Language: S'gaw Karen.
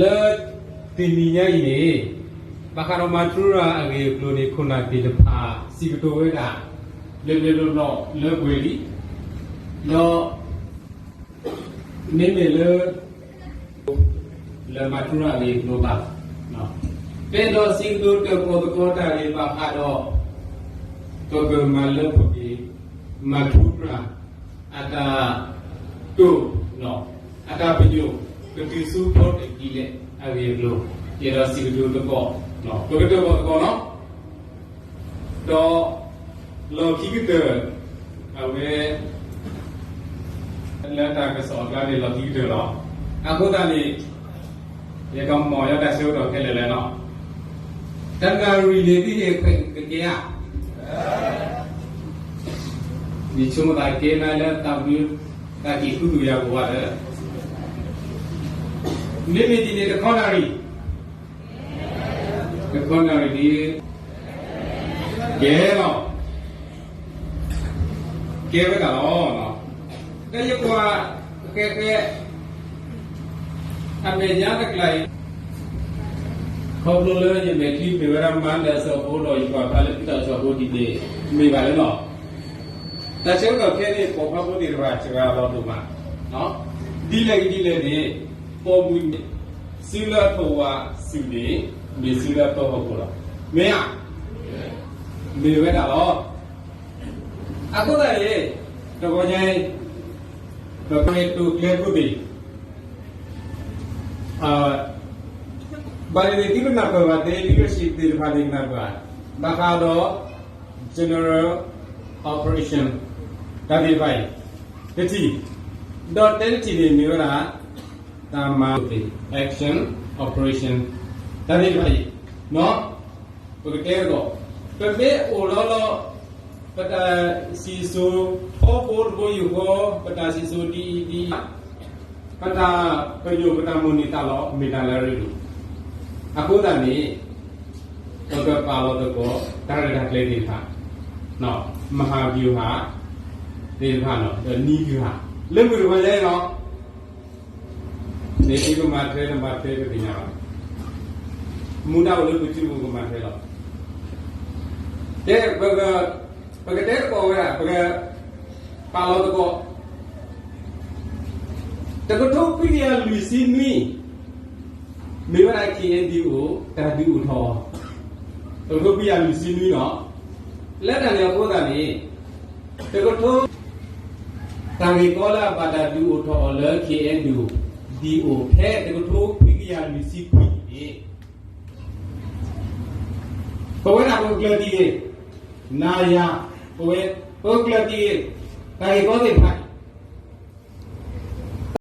လၢတနံၤညါအံၤန့ၣ် ဘၣ်ဃးဒီးမၤထူရၤအဂ့ၢ်အကျိၤန့ၣ် ခိၣ်နၢ်သ့ၣ်တဖၣ် စံးကတိၤဝဲဒၣ် ဘျဲးဘျဲးဘျီဘျီလၢပှဲၤလံ, ဒီး မ့မ့ၢ်လၢ လၢမၤထူရၤအဂ့ၢ်အကျိၤဘၣ်, ပအဲၣ်ဒိးစံးကတိၤတၢၣ်ပီၣ်သကိးတၢ်ဂ့ၢ်ဘၣ်ဃးဒီး ပကမၤလၢပှဲၤ မၤထူရၤ အတၢ်တိာ် အတၢ်ပညိၣ် ကတုၤဆူဖီတကံလဲၣ်အဂ့ၢ်အကျိၤ ယအဲၣ်ဒိးစံးကတိၤသကိး, ပကတၢၣ်ပီၣ်သကိးလီၤ. ဒီး လီၢ်ခံကတၢၢ် အဝဲ လၢတၢ်ကစီၣ်အကျါန့ၣ် လီၢ်ခံကတၢၢ်လီၤ. အဃိသတးန့ၣ် ယကမၤယတၢ်ဆၢကတီၢ်ခဲလၢာ်လၢလီၤ. တနၣ်ရံၣ်န့ၣ်ဒ်ဟ့ၣ်ခွဲးကကဲဧါ, ယဆိကမိၣ်သးကဲနၤလၢသးမုာ် သးက့ၤဃုသူၣ်ယၤကဝါဒီး မ့မ့ၢ်ဒ်န့ၣ်တခီနၣ်ရံၣ် တခီနၣ်ရံၣ်ဒ် ကဲလီၤ. ကဲဝဲဒၣ်လီၤ. ဒီးယကွၢ် ဃဲဃဲ အမဲာ်ညါတကျါအံၤ ခီဖျိလၢယမဲာ်ချံမ့ၢ်ဝဲဒၣ်မါလၢအစီၤဖိ ဒီးယကွၢ်ဖျါလၢပတၢ်စီၤဖိဒ်န့ၣ် မ့ၢ်ဘၣ်လၢလီၤ. တၢ်ဆၢကတီၢ်ခဲအံၤန့ၣ် ပိာ်ခွါဖိသ့ၣ်တဖၣ်စှၤလီၤဒိၣ်မး, ဒ်လဲၣ်ဂ့ၤဒ်လဲၣ်န့ၣ် ပိာ်မုၣ်န့ၣ် စုလၢအထိၣ်ဝးဆူၣ်န့ၣ် မ့ၢ်စုလၢအသီဟီၣ်ခိၣ်လီၤ. မ့ၢ်ဧါ. မ့ၢ်ဝဲဒၣ်လီၤ. အဃိသတးန့ၣ် တဂီၤညါအံၤ ပကမ့ၢ်တိာ်ကျဲခိၣ်သ့ၣ် ဘၣ်န့ၣ်န့ၣ် သုကနၢ်ပၢၢ်ဘၣ်သ့ leadership သ့ၣ်တဖၣ်န့ၣ်ကနၢ်ပၢၢ် ဘၣ်ဃးဒီး general operation တၢ်သ့ၣ်တဖၣ်အံၤ တထံၣ်, ဒီးတဲတထံၣ်န့ၣ်မ့ၢ်ဝဲဒၣ် တၢ်မၤသ့ၣ် action operation တၢ်သ့ၣ်တဖၣ်အံၤ ပကတဲသကိး ပမ့ၢ်အိၣ်လီၤလီၤ ပတၢ်စံၣ်စိၤ ထီဘိတဘိယူၢ်ဃီ ပတၢ်စံၣ်စိၤဒ်အံၤဒ်အံၤ ပတၢ်ပညိၣ်ပတၢ်မိၣ်န့ၢ်သးလီၤ မ့ၢ်တၢ်လၢအရ့ဒိၣ်. အဃိသတးန့ၣ် ပကပာ်လီၤသကိး တၢ်ရဲၣ်တၢ်ကျဲၤသ့ၣ်တဖၣ် မဟာဗျူဟာ သ့ၣ်တဖၣ် ဒီးနည်းဗျူဟာ လၢမုၢ်တဂီၤညါအံၤလီၤ. မ့ၢ်သုကမၤထွဲတမၤထွဲတသ့ၣ်ညါဘၣ်. မူဒါအိၣ်လၢပစုပူၤကမၤထွဲလီၤ. ကဲ ပကတဲသကိးဝဲဒၣ် ပကပာ်လီၤသကိး တကထိခွံကယၤလွံၢ်ဆံနွံ မ့ၢ်ဝဲဒၣ် KNDO တၢ်ဒုးအိၣ်ထီၣ်အီၤ တကထိခွံကယၤလွံၢ်ဆံနွံလီၤ. လၢတၢ်န့ၣ်အဃိသတးန့ၣ် တကထိ တၢ်ဂ့ၢ်ကီလၢအဘၣ်တၢ်ဒုးအိၣ်ထီၣ်အီၤလၢ KNDO ဒ်အိၣ်ဖဲတကထိခွံကယၤလွံၢ်ဆံခွံန့ၣ် ပဝဲဒၣ်ပကကျၢၤတံၢ်ဂ့ၤ, နၤယၤ, ပဝဲ ပကကျၢၤတံၢ်ဂ့ၤ, တၢ်ဂ့ၢ်ကီသ့ၣ်တဖၣ်